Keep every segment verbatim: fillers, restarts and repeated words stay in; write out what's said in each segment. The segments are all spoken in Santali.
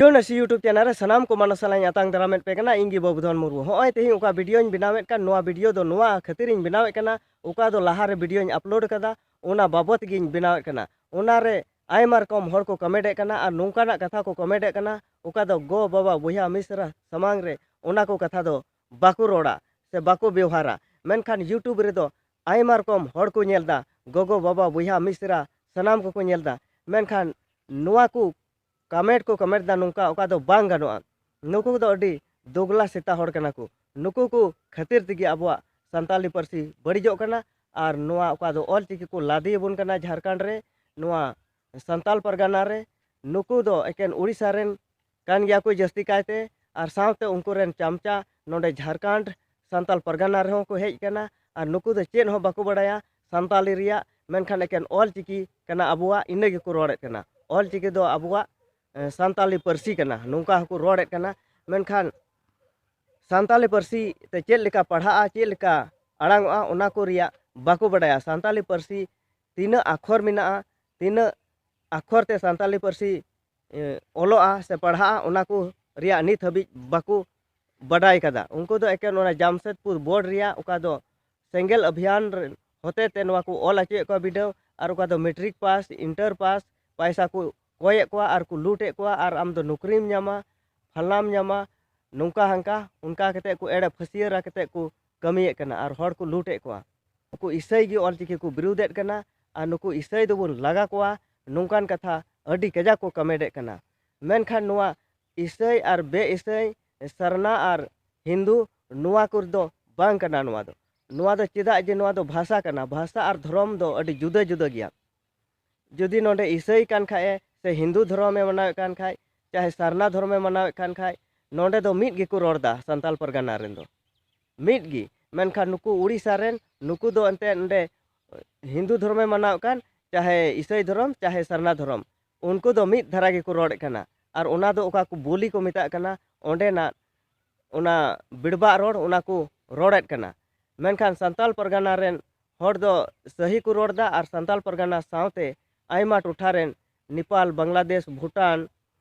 ᱡᱚᱭ ᱱᱟᱹᱥᱤ YouTube channel ᱨᱮ ᱥᱟᱱᱟᱢ ᱠᱚ ᱢᱟᱱᱚᱥ ᱥᱟᱞᱟᱜ ᱤᱧ ᱟᱛᱟᱝ ᱫᱟᱨᱟᱢᱮᱫ ᱯᱮ ᱠᱟᱱᱟ᱾ ᱤᱧ ᱜᱮ ᱵᱟᱹᱵᱩᱫᱷᱚᱱ ᱢᱩᱨᱢᱩ᱾ ᱦᱚᱸᱜᱼᱚᱭ ᱛᱮᱦᱮᱧ ᱚᱠᱟ videoᱧ ᱵᱮᱱᱟᱣᱮᱫ ᱠᱟᱱ, ᱱᱚᱣᱟ video ᱫᱚ ᱱᱚᱣᱟ ᱠᱷᱟᱹᱛᱤᱨᱤᱧ ᱵᱮᱱᱟᱣᱮᱫ ᱠᱟᱱᱟ, ᱚᱠᱟ ᱫᱚ ᱞᱟᱦᱟ ᱨᱮ videoᱧ upload ᱠᱟᱫᱟ, ᱚᱱᱟ ᱵᱟᱵᱚᱛ ᱜᱤᱧ ᱵᱮᱱᱟᱣᱮᱫ ᱠᱟᱱᱟ᱾ ᱚᱱᱟ ᱨᱮ ᱟᱭᱢᱟ ᱨᱚᱠᱚᱢ ᱦᱚᱲ ᱠᱚ comment ᱮᱫ ᱠᱟᱱᱟ ᱟᱨ ᱱᱚᱝᱠᱟᱱᱟᱜ ᱠᱟᱛᱷᱟ ᱠᱚ comment ᱮᱫ ᱠᱟᱱᱟ, ᱚᱠᱟ ᱫᱚ ᱜᱚ, ᱵᱟᱵᱟ, ᱵᱚᱭᱦᱟ, ᱢᱤᱥᱨᱟ ᱥᱟᱢᱟᱝ ᱨᱮ ᱚᱱᱟ ᱠᱚ ᱠᱟᱛᱷᱟ ᱫᱚ ᱵᱟᱠᱚ ᱨᱚᱲᱟ ᱥᱮ ᱵᱟᱠᱚ ᱵᱮᱣᱦᱟᱨᱟ᱾ ᱢᱮᱱᱠᱷᱟᱱ YouTube ᱨᱮᱫᱚ ᱟᱭᱢᱟ ᱨᱚᱠᱚᱢ ᱦᱚᱲ ᱠᱚ ᱧᱮᱞ ᱮᱫᱟ, ᱜᱚᱜᱚ, ᱵᱟᱵᱟ, ᱵᱚᱭᱦᱟ, ᱢᱤᱥᱨᱟ ᱥᱟᱱᱟᱢ ᱠᱚᱠᱚ ᱧᱮᱞ ᱮᱫᱟ᱾ ᱢᱮᱱᱠᱷᱟᱱ ᱱᱚᱣᱟ ᱠᱚ comment ᱠᱚ comment ᱮᱫᱟ ᱱᱚᱝᱠᱟ, ᱚᱠᱟ ᱫᱚ ᱵᱟᱝ ᱜᱟᱱᱚᱜᱼᱟ᱾ ᱱᱩᱠᱩ ᱫᱚ ᱟᱹᱰᱤ ᱫᱳᱜᱽᱞᱟ ᱥᱮᱛᱟ ᱦᱚᱲ ᱠᱟᱱᱟ ᱠᱚ᱾ ᱱᱩᱠᱩ ᱠᱚ ᱠᱷᱟᱹᱛᱤᱨ ᱛᱮᱜᱮ ᱟᱵᱚᱣᱟᱜ ᱥᱟᱱᱛᱟᱞᱤ ᱯᱟᱹᱨᱥᱤ ᱵᱟᱹᱲᱤᱡᱚᱜ ᱠᱟᱱᱟ᱾ ᱟᱨ ᱱᱚᱣᱟ ᱚᱠᱟ ᱫᱚ ᱚᱞ ᱪᱤᱠᱤ ᱠᱚ ᱞᱟᱫᱮ ᱟᱵᱚᱱ ᱠᱟᱱᱟ ᱡᱷᱟᱲᱠᱷᱚᱸᱰ ᱨᱮ, ᱱᱚᱣᱟ ᱥᱟᱱᱛᱟᱞ ᱯᱟᱨᱜᱟᱱᱟ ᱨᱮ, ᱱᱩᱠᱩ ᱫᱚ ᱮᱠᱮᱱ ᱳᱰᱤᱥᱟ ᱨᱮᱱ ᱠᱟᱱ ᱜᱮᱭᱟ ᱠᱚ ᱡᱟᱹᱥᱛᱤ ᱠᱟᱭᱛᱮ, ᱟᱨ ᱥᱟᱶᱛᱮ ᱩᱱᱠᱩ ᱨᱮᱱ ᱪᱟᱢᱪᱟ ᱱᱚᱰᱮ ᱡᱷᱟᱲᱠᱷᱚᱸᱰ ᱥᱟᱱᱛᱟᱞ ᱯᱟᱨᱜᱟᱱᱟ ᱨᱮᱦᱚᱸ ᱠᱚ ᱦᱮᱡ ᱠᱟᱱᱟ᱾ ᱟᱨ ᱱᱩᱠᱩ ᱫᱚ ᱪᱮᱫ ᱦᱚᱸ ᱵᱟᱠᱚ ᱵᱟᱲᱟᱭᱟ ᱥᱟᱱᱛᱟᱞᱤ ᱨᱮᱭᱟᱜ, ᱢᱮᱱᱠᱷᱟᱱ ᱮᱠᱮᱱ ᱚᱞ ᱪᱤᱠᱤ ᱠᱟᱱᱟ ᱟᱵᱚᱣᱟᱜ, ᱤᱱᱟᱹ ᱜᱮᱠᱚ ᱨᱚᱲᱮᱫ ᱠᱟᱱᱟ᱾ ᱚᱞ ᱪᱤᱠᱤ ᱫᱚ ᱟᱵᱚᱣᱟᱜ, ᱮ, ᱥᱟᱱᱛᱟᱞᱤ ᱯᱟᱹᱨᱥᱤ ᱠᱟᱱᱟ, ᱱᱚᱝᱠᱟ ᱦᱚᱸᱠᱚ ᱨᱚᱲᱮᱫ ᱠᱟᱱᱟ᱾ ᱢᱮᱱᱠᱷᱟᱱ ᱥᱟᱱᱛᱟᱞᱤ ᱯᱟᱹᱨᱥᱤ ᱛᱮ ᱪᱮᱫ ᱞᱮᱠᱟ ᱯᱟᱲᱦᱟᱜᱼᱟ, ᱪᱮᱫ ᱞᱮᱠᱟ ᱟᱲᱟᱝᱚᱜᱼᱟ, ᱚᱱᱟ ᱠᱚ ᱨᱮᱭᱟᱜ ᱵᱟᱠᱚ ᱵᱟᱰᱟᱭᱟ᱾ ᱥᱟᱱᱛᱟᱞᱤ ᱯᱟᱹᱨᱥᱤ ᱛᱤᱱᱟᱹᱜ ᱟᱠᱷᱚᱨ ᱢᱮᱱᱟᱜᱼᱟ, ᱛᱤᱱᱟᱹᱜ ᱟᱠᱷᱚᱨ ᱛᱮ ᱥᱟᱱᱛᱟᱞᱤ ᱯᱟᱹᱨᱥᱤ, ᱮ, ᱚᱞᱚᱜᱼᱟ ᱥᱮ ᱯᱟᱲᱦᱟᱜᱼᱟ, ᱚᱱᱟ ᱠᱚ ᱨᱮᱭᱟᱜ ᱱᱤᱛ ᱦᱟᱹᱵᱤᱡ ᱵᱟᱠᱚ ᱵᱟᱰᱟᱭ ᱠᱟᱫᱟ᱾ ᱩᱱᱠᱩ ᱫᱚ ᱮᱠᱮᱱ ᱚᱱᱟ ᱡᱟᱢᱥᱮᱫᱽᱯᱩᱨ ᱵᱳᱨᱰ ᱨᱮᱭᱟᱜ ᱚᱠᱟ ᱫᱚ ᱥᱮᱸᱜᱮᱞ ᱚᱵᱷᱤᱭᱟᱱ ᱨᱮ ᱦᱚᱛᱮ ᱛᱮ ᱱᱚᱣᱟ ᱠᱚ ᱚᱞ ᱦᱚᱪᱚᱭᱮᱫ ᱠᱚᱣᱟ ᱵᱤᱰᱟᱹᱣ, ᱟᱨ ᱚᱠᱟ ᱫᱚ ᱢᱮᱴᱨᱤᱠ ᱯᱟᱥ, ᱤᱱᱴᱟᱨ ᱯᱟᱥ, ᱯᱟᱭᱥᱟ ᱠᱚ ᱠᱚᱭᱮᱫ ᱠᱚᱣᱟ ᱟᱨ ᱠᱚ ᱞᱩᱴᱮᱫ ᱠᱚᱣᱟ, ᱟᱨ ᱟᱢ ᱫᱚ ᱱᱚᱠᱨᱤᱢ ᱧᱟᱢᱟ, ᱯᱷᱟᱞᱱᱟᱢ ᱧᱟᱢᱟ, ᱱᱚᱝᱠᱟ ᱦᱟᱱᱠᱟ, ᱚᱱᱠᱟ ᱠᱟᱛᱮ ᱠᱚ ᱮᱲᱮ ᱯᱷᱟᱹᱥᱭᱟᱹᱨᱟ ᱠᱟᱛᱮ ᱠᱚ ᱠᱟᱹᱢᱤᱭᱮᱫ ᱠᱟᱱᱟ ᱟᱨ ᱦᱚᱲ ᱠᱚ ᱞᱩᱴᱮᱫ ᱠᱚᱣᱟ᱾ ᱱᱩᱠᱩ ᱤᱥᱟᱹᱭ ᱜᱮ ᱚᱞ ᱪᱤᱠᱤ ᱠᱚ ᱵᱤᱨᱩᱫᱷᱮᱫ ᱠᱟᱱᱟ, ᱟᱨ ᱱᱩᱠᱩ ᱤᱥᱟᱹᱭ ᱫᱚᱵᱚᱱ ᱞᱟᱜᱟ ᱠᱚᱣᱟ, ᱱᱚᱝᱠᱟᱱ ᱠᱟᱛᱷᱟ ᱟᱹᱰᱤ ᱠᱟᱡᱟᱠ ᱠᱚ comment ᱮᱫ ᱠᱟᱱᱟ᱾ ᱢᱮᱱᱠᱷᱟᱱ ᱱᱚᱣᱟ ᱤᱥᱟᱹᱭ ᱟᱨ ᱵᱮᱼᱤᱥᱟᱹᱭ, ᱥᱟᱨᱱᱟ ᱟᱨ ᱦᱤᱱᱫᱩ, ᱱᱚᱣᱟ ᱠᱚᱫᱚ ᱵᱟᱝ ᱠᱟᱱᱟ᱾ ᱱᱚᱣᱟ ᱫᱚ, ᱱᱚᱣᱟ ᱫᱚ ᱪᱮᱫᱟᱜ ᱡᱮ ᱱᱚᱣᱟ ᱫᱚ ᱵᱷᱟᱥᱟ ᱠᱟᱱᱟ, ᱵᱷᱟᱥᱟ ᱟᱨ ᱫᱷᱚᱨᱚᱢ ᱫᱚ ᱟᱹᱰᱤ ᱡᱩᱫᱟᱹ ᱡᱩᱫᱟᱹ ᱜᱮᱭᱟ᱾ ᱡᱩᱫᱤ ᱱᱚᱰᱮ ᱤᱥᱟᱹᱭ ᱠᱟᱱ ᱠᱷᱟᱡ ᱮ, ᱥᱮ ᱦᱤᱱᱫᱩ ᱫᱷᱚᱨᱚᱢᱮ ᱢᱟᱱᱟᱣᱮᱫ ᱠᱟᱱ ᱠᱷᱟᱡ, ᱪᱟᱦᱮ ᱥᱟᱨᱱᱟ ᱫᱷᱚᱨᱚᱢᱮ ᱢᱟᱱᱟᱣᱮᱫ ᱠᱟᱱ ᱠᱷᱟᱡ, ᱱᱚᱰᱮ ᱫᱚ ᱢᱤᱫ ᱜᱮᱠᱚ ᱨᱚᱲ ᱮᱫᱟ ᱥᱟᱱᱛᱟᱞ ᱯᱟᱨᱜᱟᱱᱟ ᱨᱮᱱ ᱫᱚ᱾ ᱢᱤᱫ ᱜᱮ᱾ ᱢᱮᱱᱠᱷᱟᱱ ᱱᱩᱠᱩ ᱩᱲᱤᱥᱥᱟ ᱨᱮᱱ, ᱱᱩᱠᱩ ᱫᱚ ᱮᱱᱛᱮᱫ ᱱᱚᱰᱮ ᱦᱤᱱᱫᱩ ᱫᱷᱚᱨᱚᱢᱮ ᱢᱟᱱᱟᱣᱮᱫ ᱠᱟᱱ, ᱪᱟᱦᱮ ᱤᱥᱟᱹᱭ ᱫᱷᱚᱨᱚᱢ, ᱪᱟᱦᱮ ᱥᱟᱨᱱᱟ ᱫᱷᱚᱨᱚᱢ, ᱩᱱᱠᱩ ᱫᱚ ᱢᱤᱫ ᱫᱷᱟᱨᱟ ᱜᱮᱠᱚ ᱨᱚᱲᱮᱫ ᱠᱟᱱᱟ᱾ ᱟᱨ ᱚᱱᱟ ᱫᱚ ᱚᱠᱟ ᱠᱚ ᱵᱳᱞᱤ ᱠᱚ ᱢᱮᱛᱟᱜ ᱠᱟᱱᱟ, ᱚᱸᱰᱮᱱᱟᱜ ᱚᱱᱟ ᱵᱤᱲᱵᱟᱜ ᱨᱚᱲ, ᱚᱱᱟ ᱠᱚ ᱨᱚᱲᱮᱫ ᱠᱟᱱᱟ᱾ ᱢᱮᱱᱠᱷᱟᱱ ᱥᱟᱱᱛᱟᱞ ᱯᱟᱨᱜᱟᱱᱟ ᱨᱮᱱ ᱦᱚᱲ ᱫᱚ ᱥᱟᱹᱦᱤ ᱠᱚ ᱨᱚᱲ ᱮᱫᱟ, ᱟᱨ ᱥᱟᱱᱛᱟᱞ ᱯᱟᱨᱜᱟᱱᱟ ᱥᱟᱶᱛᱮ ᱟᱭᱢᱟ ᱴᱚᱴᱷᱟ ᱨᱮᱱ ᱱᱮᱯᱟᱞ, ᱵᱟᱝᱞᱟᱫᱮᱥ, ᱵᱷᱩᱴᱟᱱ,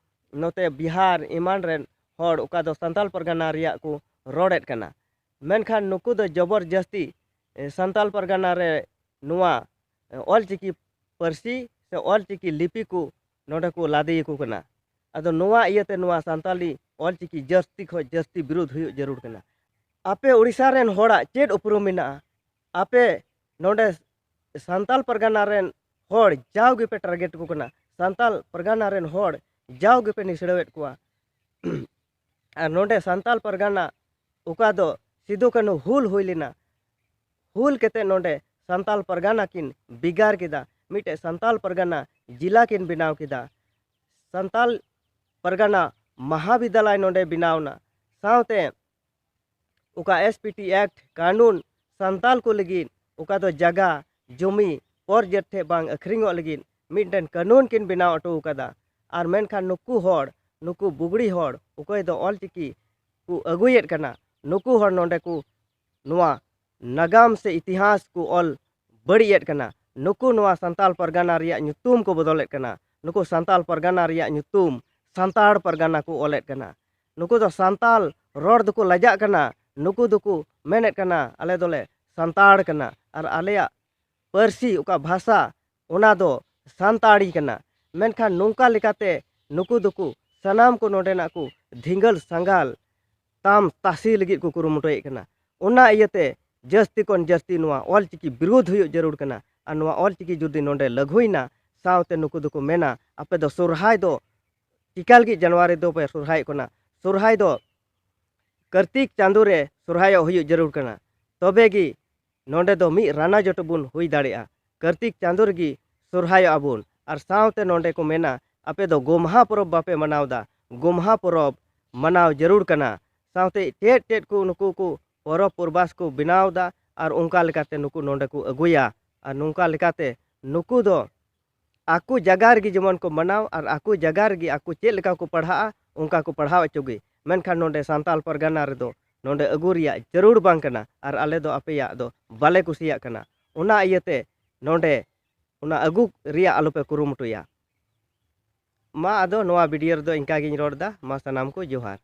ᱱᱚᱛᱮ ᱵᱤᱦᱟᱨ ᱮᱢᱟᱱ ᱨᱮᱱ ᱦᱚᱲ ᱚᱠᱟ ᱫᱚ ᱥᱟᱱᱛᱟᱞ ᱯᱟᱨᱜᱟᱱᱟ ᱨᱮᱭᱟᱜ ᱠᱚ ᱨᱚᱲᱮᱫ ᱠᱟᱱᱟ᱾ ᱢᱮᱱᱠᱷᱟᱱ ᱱᱩᱠᱩ ᱫᱚ ᱡᱚᱵᱚᱨ ᱡᱟᱹᱥᱛᱤ, ᱮ, ᱥᱟᱱᱛᱟᱞ ᱯᱟᱨᱜᱟᱱᱟ ᱨᱮ ᱱᱚᱣᱟ, ᱮ, ᱚᱞᱪᱤᱠᱤ ᱯᱟᱹᱨᱥᱤ ᱥᱮ ᱚᱞᱪᱤᱠᱤ ᱞᱤᱯᱤ ᱠᱚ ᱱᱚᱰᱮ ᱠᱚ ᱞᱟᱫᱮᱭᱟᱠᱚ ᱠᱟᱱᱟ᱾ ᱟᱫᱚ ᱱᱚᱣᱟ ᱤᱭᱟᱹᱛᱮ ᱱᱚᱣᱟ ᱥᱟᱱᱛᱟᱞᱤ ᱚᱞᱪᱤᱠᱤ ᱡᱟᱹᱥᱛᱤ ᱠᱷᱚᱱ ᱡᱟᱹᱥᱛᱤ ᱵᱤᱨᱩᱫᱷ ᱦᱩᱭᱩᱜ ᱡᱟᱹᱨᱩᱲ ᱠᱟᱱᱟ᱾ ᱟᱯᱮ ᱳᱰᱤᱥᱟ ᱨᱮᱱ ᱦᱚᱲᱟᱜ ᱪᱮᱫ ᱩᱯᱨᱩᱢ ᱢᱮᱱᱟᱜᱼᱟ? ᱟᱯᱮ ᱱᱚᱰᱮ ᱥᱟᱱᱛᱟᱞ ᱯᱟᱨᱜᱟᱱᱟ ᱨᱮᱱ ᱦᱚᱲ ᱡᱟᱣ ᱜᱮᱯᱮ ᱴᱟᱨᱜᱮᱴ ᱠᱚ ᱠᱟᱱᱟ᱾ ᱥᱟᱱᱛᱟᱞ ᱯᱟᱨᱜᱟᱱᱟ ᱨᱮᱱ ᱦᱚᱲ ᱡᱟᱣ ᱜᱮᱯᱮ ᱱᱤᱥᱲᱟᱹᱣᱮᱫ ᱠᱚᱣᱟ᱾ ᱟᱨ ᱱᱚᱰᱮ ᱥᱟᱱᱛᱟᱞ ᱯᱟᱨᱜᱟᱱᱟ ᱚᱠᱟ ᱫᱚ ᱥᱤᱫᱩ ᱠᱟᱹᱱᱦᱩ ᱦᱩᱞ ᱦᱩᱭ ᱞᱮᱱᱟ, ᱦᱩᱞ ᱠᱟᱛᱮ ᱱᱚᱰᱮ ᱥᱟᱱᱛᱟᱞ ᱯᱟᱨᱜᱟᱱᱟ ᱠᱤᱱ ᱵᱷᱮᱜᱟᱨ ᱠᱮᱫᱟ, ᱢᱤᱫᱴᱮᱡ ᱥᱟᱱᱛᱟᱞ ᱯᱟᱨᱜᱟᱱᱟ ᱡᱤᱞᱟ ᱠᱤᱱ ᱵᱮᱱᱟᱣ ᱠᱮᱫᱟ᱾ ᱥᱟᱱᱛᱟᱞ ᱯᱟᱨᱜᱟᱱᱟ ᱢᱟᱦᱟ ᱵᱤᱫᱽᱫᱟᱞᱚᱭ ᱱᱚᱰᱮ ᱵᱮᱱᱟᱣ ᱮᱱᱟ᱾ ᱥᱟᱶᱛᱮ ᱚᱠᱟ S P T Act ᱠᱟᱹᱱᱩᱱ ᱥᱟᱱᱛᱟᱞ ᱠᱚ ᱞᱟᱹᱜᱤᱫ, ᱚᱠᱟ ᱫᱚ ᱡᱟᱜᱟ ᱡᱚᱢᱤ ᱯᱚᱨ ᱡᱟᱹᱛ ᱴᱷᱮᱱ ᱵᱟᱝ ᱟᱹᱠᱷᱨᱤᱧᱚᱜ ᱞᱟᱹᱜᱤᱫ ᱢᱤᱫᱴᱮᱱ ᱠᱟᱹᱱᱩᱱ ᱠᱤᱱ ᱵᱮᱱᱟᱣ ᱦᱚᱴᱚ ᱟᱠᱟᱫᱟ᱾ ᱟᱨ ᱢᱮᱱᱠᱷᱟᱱ ᱱᱩᱠᱩ ᱦᱚᱲ, ᱱᱩᱠᱩ ᱵᱩᱜᱲᱤ ᱦᱚᱲ, ᱚᱠᱚᱭ ᱫᱚ ᱚᱞᱪᱤᱠᱤ ᱠᱚ ᱟᱹᱜᱩᱭᱮᱫ ᱠᱟᱱᱟ, ᱱᱩᱠᱩ ᱦᱚᱲ ᱱᱚᱰᱮ ᱠᱚ ᱱᱚᱣᱟ ᱱᱟᱜᱟᱢ ᱥᱮ ᱤᱛᱤᱦᱟᱥ ᱠᱚ ᱚᱞ ᱵᱟᱹᱲᱤᱡ ᱮᱫ ᱠᱟᱱᱟ᱾ ᱱᱩᱠᱩ ᱱᱚᱣᱟ ᱥᱟᱱᱛᱟᱞ ᱯᱟᱨᱜᱟᱱᱟ ᱨᱮᱭᱟᱜ ᱧᱩᱛᱩᱢ ᱠᱚ ᱵᱚᱫᱚᱞᱮᱫ ᱠᱟᱱᱟ᱾ ᱱᱩᱠᱩ ᱥᱟᱱᱛᱟᱞ ᱯᱟᱨᱜᱟᱱᱟ ᱨᱮᱭᱟᱜ ᱧᱩᱛᱩᱢ ᱥᱟᱱᱛᱟᱲ ᱯᱟᱨᱜᱟᱱᱟ ᱠᱚ ᱚᱞᱮᱫ ᱠᱟᱱᱟ᱾ ᱱᱩᱠᱩ ᱫᱚ ᱥᱟᱱᱛᱟᱞ ᱨᱚᱲ ᱫᱚᱠᱚ ᱞᱟᱡᱟᱜ ᱠᱟᱱᱟ᱾ ᱱᱩᱠᱩ ᱫᱚᱠᱚ ᱢᱮᱱᱮᱫ ᱠᱟᱱᱟ, "ᱟᱞᱮ ᱫᱚᱞᱮ ᱥᱟᱱᱛᱟᱲ ᱠᱟᱱᱟ ᱟᱨ ᱟᱞᱮᱭᱟᱜ ᱯᱟᱹᱨᱥᱤ, ᱚᱠᱟ ᱵᱷᱟᱥᱟ, ᱚᱱᱟ ᱫᱚ ᱥᱟᱱᱛᱟᱲᱤ ᱠᱟᱱᱟ᱾" ᱢᱮᱱᱠᱷᱟᱱ ᱱᱚᱝᱠᱟ ᱞᱮᱠᱟᱛᱮ ᱱᱩᱠᱩ ᱫᱚᱠᱚ ᱥᱟᱱᱟᱢ ᱠᱚ ᱱᱚᱰᱮᱱᱟᱜ ᱠᱚ ᱫᱷᱤᱸᱜᱟᱹᱞ ᱥᱟᱸᱜᱟᱞ ᱛᱟᱢ ᱛᱟᱥᱮ ᱞᱟᱹᱜᱤᱫ ᱠᱚ ᱠᱩᱨᱩᱢᱩᱴᱩᱭᱮᱫ ᱠᱟᱱᱟ᱾ ᱚᱱᱟ ᱤᱭᱟᱹᱛᱮ ᱡᱟᱹᱥᱛᱤ ᱠᱷᱚᱱ ᱡᱟᱹᱥᱛᱤ ᱱᱚᱣᱟ ᱚᱞᱪᱤᱠᱤ ᱵᱤᱨᱳᱫᱷ ᱦᱩᱭᱩᱜ ᱡᱟᱹᱨᱩᱲ ᱠᱟᱱᱟ᱾ ᱟᱨ ᱱᱚᱣᱟ ᱚᱞᱪᱤᱠᱤ ᱡᱩᱫᱤ ᱱᱚᱰᱮ ᱞᱟᱹᱜᱩᱭᱮᱱᱟ, ᱥᱟᱶᱛᱮ ᱱᱩᱠᱩ ᱫᱚᱠᱚ ᱢᱮᱱᱟ, "ᱟᱯᱮ ᱫᱚ ᱥᱚᱨᱦᱟᱭ ᱫᱚ ᱮᱠᱟᱞ ᱜᱮ ᱡᱟᱱᱩᱣᱟᱨᱤ ᱫᱚ ᱯᱮ ᱥᱚᱨᱦᱟᱭᱚᱜ ᱠᱟᱱᱟ, ᱥᱚᱨᱦᱟᱭ ᱫᱚ ᱠᱟᱨᱛᱤᱠ ᱪᱟᱸᱫᱳ ᱨᱮ ᱥᱚᱨᱦᱟᱭᱚᱜ ᱦᱩᱭᱩᱜ ᱡᱟᱹᱨᱩᱲ ᱠᱟᱱᱟ, ᱛᱚᱵᱮ ᱜᱮ ᱱᱚᱰᱮ ᱫᱚ ᱢᱤᱫ ᱨᱟᱱᱟ ᱡᱚᱴᱚ ᱵᱚᱱ ᱦᱩᱭ ᱫᱟᱲᱮᱭᱟᱜᱼᱟ, ᱠᱟᱨᱛᱤᱠ ᱪᱟᱸᱫᱳ ᱨᱮᱜᱮ ᱥᱚᱨᱦᱟᱭᱚᱜᱼᱟ ᱵᱚᱱ᱾" ᱟᱨ ᱥᱟᱶᱛᱮ ᱱᱚᱰᱮ ᱠᱚ ᱢᱮᱱᱟ, "ᱟᱯᱮ ᱫᱚ ᱜᱚᱢᱦᱟ ᱯᱚᱨᱚᱵᱽ ᱵᱟᱯᱮ ᱢᱟᱱᱟᱣ ᱮᱫᱟ, ᱜᱚᱢᱦᱟ ᱯᱚᱨᱚᱵᱽ ᱢᱟᱱᱟᱣ ᱡᱟᱹᱨᱩᱲ ᱠᱟᱱᱟ᱾" ᱥᱟᱶᱛᱮ ᱪᱮᱫ ᱪᱮᱫ ᱠᱚ ᱱᱩᱠᱩ ᱠᱚ ᱯᱚᱨᱚᱵᱽ ᱯᱚᱨᱵᱟᱥ ᱠᱚ ᱵᱮᱱᱟᱣ ᱮᱫᱟ, ᱟᱨ ᱚᱱᱠᱟ ᱞᱮᱠᱟᱛᱮ ᱱᱩᱠᱩ ᱱᱚᱰᱮ ᱠᱚ ᱟᱹᱜᱩᱭᱟ᱾ ᱟᱨ ᱱᱚᱝᱠᱟ ᱞᱮᱠᱟᱛᱮ ᱱᱩᱠᱩ ᱫᱚ ᱟᱠᱚ ᱡᱟᱭᱜᱟ ᱨᱮᱜᱮ ᱡᱮᱢᱚᱱ ᱠᱚ ᱢᱟᱱᱟᱣ, ᱟᱨ ᱟᱠᱚ ᱡᱟᱭᱜᱟ ᱨᱮᱜᱮ ᱟᱠᱚ ᱪᱮᱫ ᱞᱮᱠᱟ ᱠᱚ ᱯᱟᱲᱦᱟᱜᱼᱟ, ᱚᱱᱠᱟ ᱠᱚ ᱯᱟᱲᱦᱟᱣ ᱦᱚᱪᱚ ᱜᱮ᱾ ᱢᱮᱱᱠᱷᱟᱱ ᱱᱚᱰᱮ ᱥᱟᱱᱛᱟᱞ ᱯᱟᱨᱜᱟᱱᱟ ᱨᱮᱫᱚ ᱱᱚᱰᱮ ᱟᱹᱜᱩ ᱨᱮᱭᱟᱜ ᱡᱟᱹᱨᱩᱲ ᱵᱟᱝ ᱠᱟᱱᱟ, ᱟᱨ ᱟᱞᱮ ᱫᱚ ᱟᱯᱮᱭᱟᱜ ᱫᱚ ᱵᱟᱞᱮ ᱠᱩᱥᱤᱭᱟᱜ ᱠᱟᱱᱟ᱾ ᱚᱱᱟ ᱤᱭᱟᱹᱛᱮ ᱱᱚᱰᱮ ᱚᱱᱟ ᱟᱹᱜᱩ ᱨᱮᱭᱟᱜ ᱟᱞᱚᱯᱮ ᱠᱩᱨᱩᱢᱩᱴᱩᱭᱟ᱾ ᱢᱟ ᱟᱫᱚ ᱱᱚᱣᱟ video ᱨᱮᱫᱚ ᱤᱱᱠᱟ ᱜᱤᱧ ᱨᱚᱲ ᱮᱫᱟ᱾ ᱢᱟ ᱥᱟᱱᱟᱢ ᱠᱚ ᱡᱚᱦᱟᱨ᱾